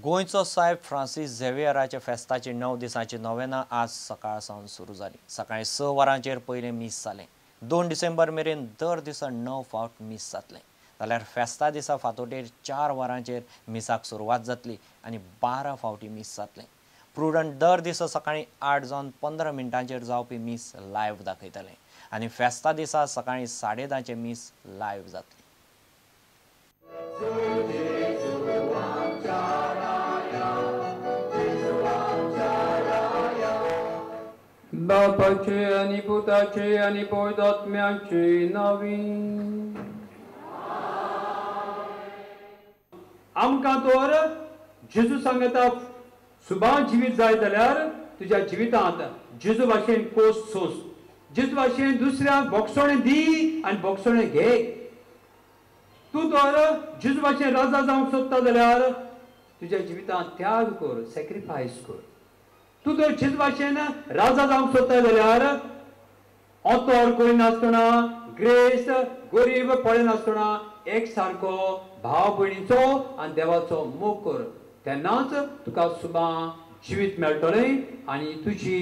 गोंयचो साहेब फ्रांसीस झेवियराच्या फेस्ताची 9 दिसांची नोवेना आज सकाळ सावन सुरू जाली. सकाळी 6 वरांचेर पयलें मीस जालें. 2 डिसेंबर मेरेन दर दिसा 9 फावट मीस जातलें. जाल्यार फेस्ता दिसा फांतोडेर 4 वरांचेर मिसाक सुरवात जातली आनी 12 फावटी मीस जातलें. प्रुडंट दर दिसा सकाळी 8:15 जावपी मीस लायव्ह दाखयतलें आनी फेस्ता दिसा सकाळी 10:30 मीस लायव्ह जातलें. बापाचे आनी पुताचे आनी पवित्र आत्म्याचे नांवी. आमकां तर जेजू सांगता सुबा जिवीत जाय जाल्यार तुज्या जिवितांत जेजू भाशेन कोस सोस, जेजू भाशेन दुसऱ्यांक बोगसणें दी आनी बोगसणें घे. तूं तर जेजू भाशेन राजा जावंक सोदता जाल्यार तुज्या जिवितांत त्याग कर, सॅक्रिफायस कर. तूं तर जेजू भाशेन राजा जावंक सोदता जाल्यार ओतोर करिनासतना, ग्रेस गरीब पळयनासतना एक सारको भाव भयणीचो आनी देवाचो मोग कर, तेन्नाच तुका सुबा जिवीत मेळटलें आनी तुजी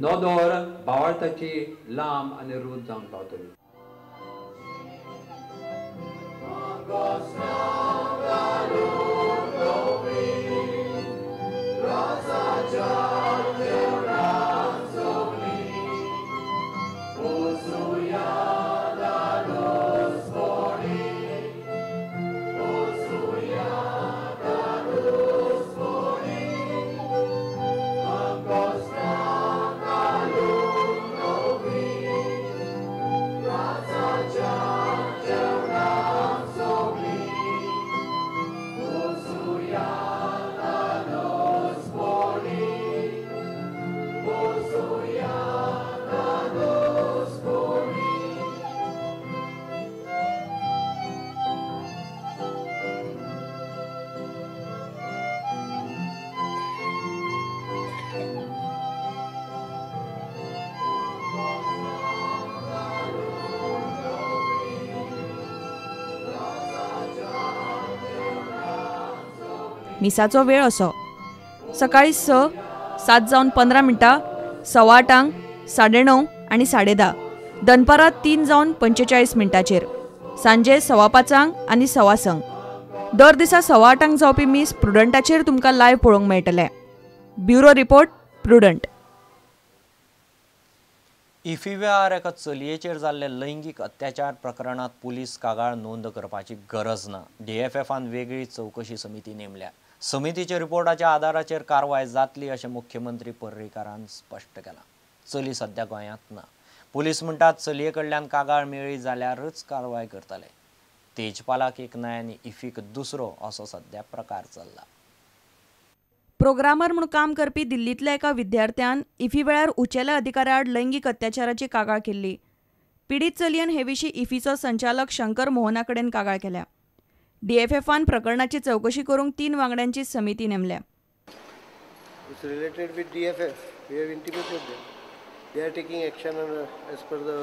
नदर भावार्थाची लांब आनी रूच जावंक पावतली. मिसाचो वेळ असो सकाळी 6, 7:15, 8:15, 9:30 आनी 10:30, दनपारां 3:45, सांजे 5:15 आनी 5:15. दर दिसा 8:15 जावपी मीस प्रुडंटाचेर तुमकां लायव्ह पळोवंक मेळटलें. Bureau report, Prudent. IFFI वेळार एका चलयेचेर जाल्ले लैंगीक अत्याचार प्रकरणांत पुलीस कागाळ नोंद करपाची गरज ना. डीएफएफान वेगळी चवकशी समिती नेमल्या. समितीच्या रिपोर्टाच्या आदाराचेर कारवाय जातली अशें मुख्यमंत्री पर्रीकारान स्पश्ट केलां. चली सध्या गोंयांत ना. पुलीस म्हणटात चलये कडल्यान कागाळ मेळ्ळी जाल्यारच कारवाय करतले. तेजपालाक एक नाय आनी इफीक दुसरो असो सध्या प्रकार चल्ला. प्रोग्रामर म्हूण काम करपी दिल्लींतल्या एका विद्यार्थ्यान इफी वेळार उंचेल्या अधिकाऱ्या आड लैंगीक अत्याचाराची कागाळ केल्ली. पिडीत चलयेन हे विशीं इफीचो संचालक शंकर मोहना कडेन कागाळ केल्या. डीएफएफान प्रकरणाची चवकशी करूंक 3 वांगड्यांची समिती नेमल्या. It's related with DFF. We have intimated them. They are taking action as per the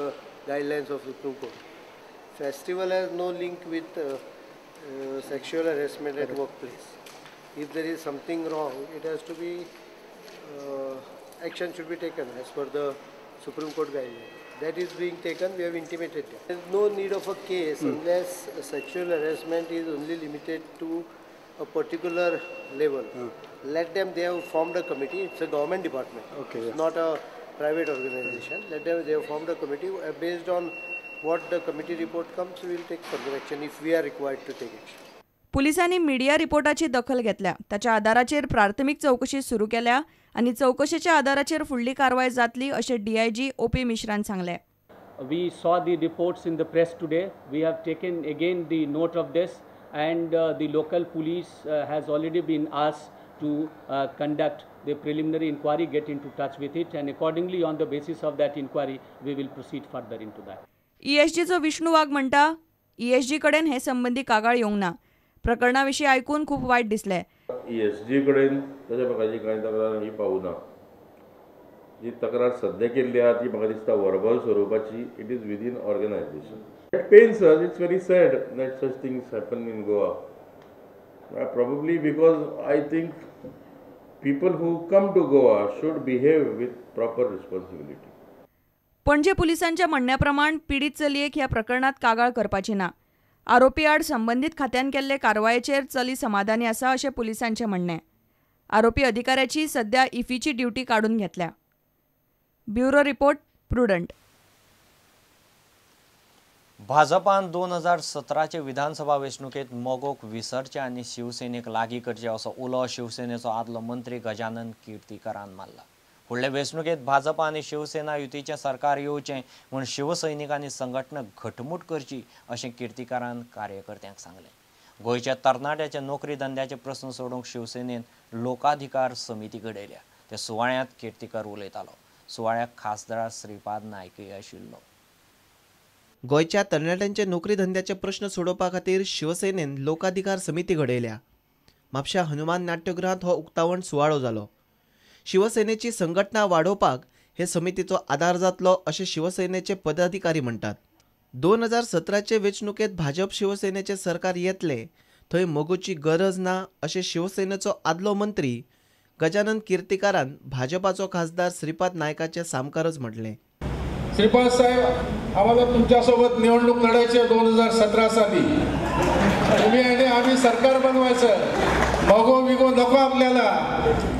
guidelines of Supreme Court. Festival has no link with sexual harassment at workplace. If there is something wrong, it has to be action should be taken as per the Supreme Court guideline. That is being taken. We have intimated them. There is no need of a case unless sexual harassment is only limited to a particular level. Let them, they have formed a committee. It's a government department. Okay, it's not a private organization. Let them, they have formed a committee. Based on what the committee report comes, we will take further action if we are required to take action. पुलिसांनी media रिपोर्टाची दखल घेतल्या. ताच्या आदाराचेर प्राथमीक चवकशी सुरू केल्या आनी चवकशेच्या आदाराचेर फुडली कारवाय जातली अशें डीआयजी ओपी मिश्रान सांगलें. We saw the reports in the press today. We have taken again the note of this and the local police has already been asked to conduct the preliminary inquiry, get into touch with it, and accordingly on the basis of that inquiry we will proceed further into that. ESG चो विष्णू वाघ म्हणटा ESG कडेन हे संबंदी कागाळ येवंक ना. प्रकरणा विशीं आयकून खूब वायट दिसलें. ESG कडेन तशा प्रकारची कांय तक्रार ही पावना. जी तक्रार सद्या केल्ली आहा ती म्हाका दिसता वर्बल स्वरुपाची. It is within organisation. It pains us. It's very sad that such things happen in Goa. Probably because I think people who come to Goa should behave with proper responsibility. Panaji पुलिसांच्या म्हणण्या प्रमाण पिडीत चलयेक ह्या प्रकरणात कागाळ करपाची ना. आरोपी आड संबंदीत खात्यान केल्ले कारवायेचेर चली समाधानी आसा अशें पुलिसांचें म्हणणें. आरोपी अधिकाऱ्याची सध्या इफीची ड्युटी काडून घेतल्या. Bureau report, Prudent. भाजपान 2017 विधानसभा वेंचणुकेंत मगोक विसरचें आनी शिवसेनेक लागीं करचें असो उलो शिवसेनेचो आदलो मंत्री गजानन कीर्तिकरान मारला. फुडले वेंचणुकेंत भाजपा आनी शिवसेना युतीचें सरकार येवचें म्हूण शिवसैनिकांनी संघटना घटमूट करची अशें कीर्तिकरान कार्यकर्त्यांक सांगलें. गोंयच्या तरणाट्याच्या नोकरी धंद्याचे प्रस्न सोडोवंक शिवसेनेन लोकाधिकार समिती घडयल्या. त्या सुवाळ्यांत कीर्तिकर उलयतालो. सुवाळ्याक खासदार श्रीपाद नायकय आशिल्लो. गोंयच्या तरणाट्यांचे नोकरी धंद्याचे प्रश्न सोडोवपा खातीर शिवसेनेन लोकाधिकार समिती घडयल्या. म्हापश्या हनुमान नाट्यगृहांत हो उक्तावण सुवाळो जालो. शिवसेनेची संघटना वाडोवपाक हे समितीचो आदार जातलो अशें शिवसेनेचे पदाधिकारी म्हणटात. 2017 वेंचणुकेंत भाजप शिवसेनेचें सरकार येतलें थंय मगोची गरज ना अशें शिवसेनेचो आदलो मंत्री गजानन कीर्तिकारान भाजपाचो खासदार श्रीपाद नायकाचे सामकारच म्हटलें. श्रीपाद साहेब, आम्हाला तुमच्यासोबत निवडणूक लढायची आहे 2017 साली. तुम्ही आणि आम्ही सरकार बनवायचं. मगो विगो नको आपल्याला,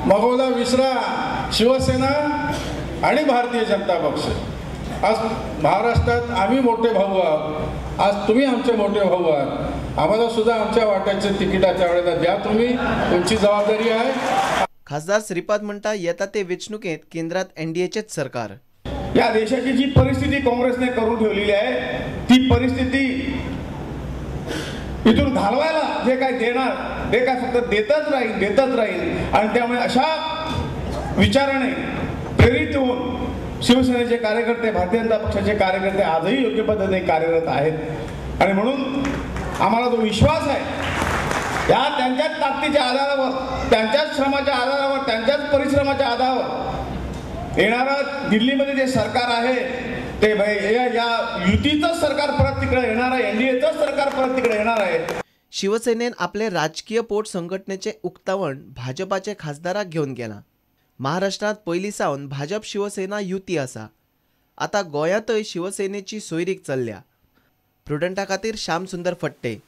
मगोला विसरा. शिवसेना आणि भारतीय जनता पक्ष. आज महाराष्ट्रात आम्ही मोठे भाऊ आहोत, आज तुम्ही आमचे मोठे भाऊ आहात. आम्हाला सुद्धा आमच्या वाट्याचे तिकिटा त्यावेळेला द्या, तुम्ही, तुमची जबाबदारी आहे. खासदार श्रीपाद म्हणटा येता ते वेंचणुकेत केंद्रात एनडीएचेच सरकार. या देशाची जी परिस्थिती काँग्रेसने करून ठेवलेली आहे ती परिस्थिती इथून घालवायला जे काय देणार ते काय फक्त देतच राहील, देतच राहील. आणि त्यामुळे अशा विचाराने प्रेरित होऊन शिवसेनेचे कार्यकर्ते, भारतीय जनता पक्षाचे कार्यकर्ते आजही योग्य पद्धतीने कार्यरत आहेत. आणि म्हणून आम्हाला जो विश्वास आहे या त्यांच्याच ताकदीच्या आधारावर, त्यांच्याच श्रमाच्या आधारावर, त्यांच्याच परिश्रमाच्या आधारावर येणारं दिल्लीमध्ये जे सरकार आहे ते या युतीचं सरकार परत तिकडे येणार आहे, एनडीएचं सरकार परत तिकडे येणार आहे. शिवसेनेन आपले राजकीय पोट संघटनेचे उक्तावण भाजपाचे खासदाराक घेवन गेला. महाराष्ट्रात पयलीं सावन भाजप शिवसेना युती आसा. आतां गोंयांतय शिवसेनेची सोयरीक चल्ल्या. प्रुडंटा खातीर श्याम सुंदर फट्टे.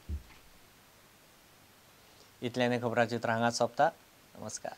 इतल्याने खबराचित्र हांगाच सोंपता. नमस्कार.